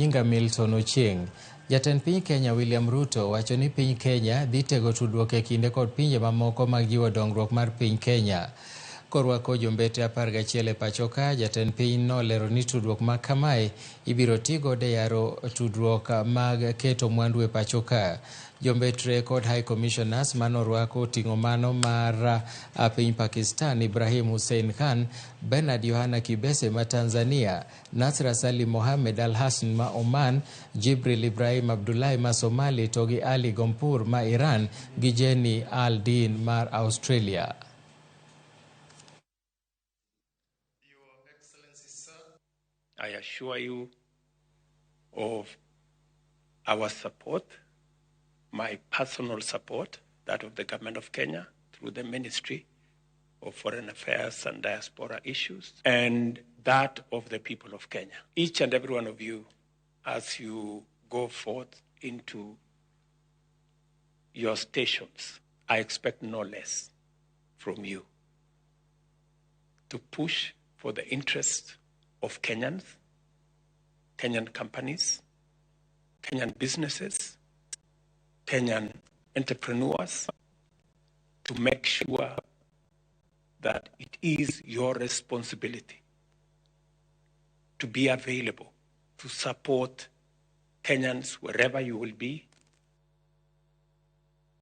Nyinga Milton Ochieng. Jatend piny Kenya William Ruto wacho ni piny Kenya dhi tego tudruok e kinde kod pinje mamoko mag jiwo dongruok mar piny Kenya. Korwako jombete 11 e pacho ka, jatend piny nolero ni tudruok ma kamae ibiro ti godo e yaro tudruok mag keto mwandu e pacho ka. Jombetre kod High Commissioners manorwako oting'o mano mar piny Pakistan Ibrahim Hussein Khan, Bernard Yohana Kibese ma Tanzania, Nasra Salim Mohamed Al Hassan ma Oman, Jibril Ibrahim Abdullahi ma Somali to gi Ali Gompur ma Iran gi Jenny Al Din mar Australia. Your Excellency, sir, I assure you of our support, my personal support, that of the government of Kenya through the Ministry of Foreign Affairs and Diaspora Issues, and that of the people of Kenya. Each and every one of you, as you go forth into your stations, I expect no less from you to push for the interests of Kenyans, Kenyan companies, Kenyan businesses, Kenyan entrepreneurs, to make sure that it is your responsibility to be available to support Kenyans wherever you will be,